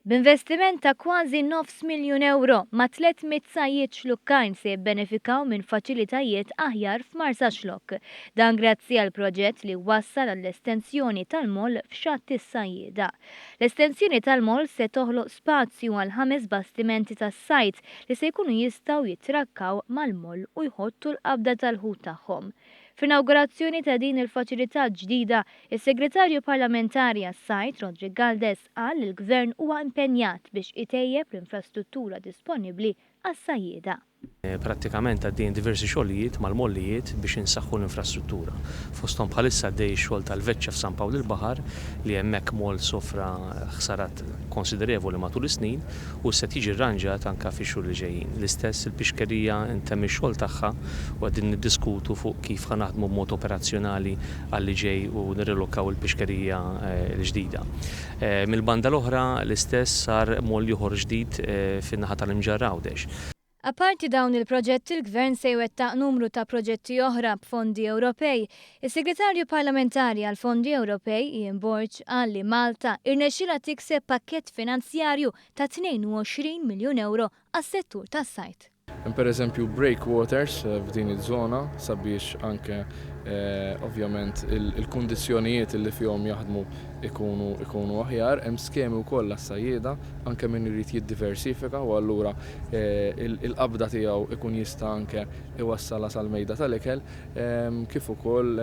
B'investiment ta' kważi nofs miljun ewro, mat-300 sajjied Xlukkajn se jibbenefikaw minn faċilitajiet aħjar f'Marsaxlokk. Dan grazzi għal proġett li wassal għall-estensjoni tal-moll f'Xatt is-Sajjieda. L-estensjoni tal-moll se toħloq spazju għal ħames bastimenti tas-sajd li se jkunu jistgħu jitrakkaw mal-moll u jħottu l-qabda tal-ħut tagħhom. Fl-inawgurazzjoni ta' din il-faċilità ġdida, is-Segretarju Parlamentari għas-Sajd, Roderick Galdes, qal li l-Gvern huwa impenjat biex itejjeb l-infrastruttura disponibbli għas-sajjieda. Prattikament għaddejjin diversi xogħlijiet mal-mollijiet biex insaħħu l-infrastruttura. Fosthom bħalissa għaddej ix-xogħol tal-veċċa f'San Pawl il-Baħar li hemmhekk moll sofra ħsarat konsiderevoli matul is-snin u issa qed jiġi rranġat anke fix-xhur li ġejjin. L-istess il-pixkerija ntemm ix-xogħol tagħha u qegħdin niddiskutu fuq kif ħa naħdmu b'mod operazzjonali għal li ġej u nirrilokaw il-pixkerija l-ġdida. Mill-banda l-oħra l-istess sar moll ieħor ġdid fin-naħa tal-Imġarr Għawdex. Apparti dawn il-proġetti l-Gvern se jwettaq numru ta' proġetti oħra b'fondi Ewropej. Is-Segretarju Parlamentari għall-Fondi Ewropej, Ian Borg, qal li Malta irnexxielha tikseb pakkett finanzjarju ta' 22 miljun ewro għas-settur tas-sajd. Hemm pereżempju breakwaters f'din iż-żona sabiex anke ovvjament il-kundizzjonijiet li fihom jaħdmu ikunu ikunu aħjar. Hemm skemi wkoll għas-sajjieda anke min irid jiddiversifika u allura il-qabda tiegħu ikun jista' anke iwassalha sal-mejda tal-ikel kif ukoll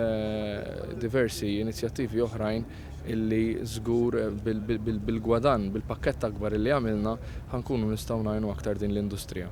diversi inizjattivi oħrajn illi żgur bil-gwadann, bil-pakkett akbar illi għamilna, ħa nkunu nistgħu ngħinu aktar din l-industrija.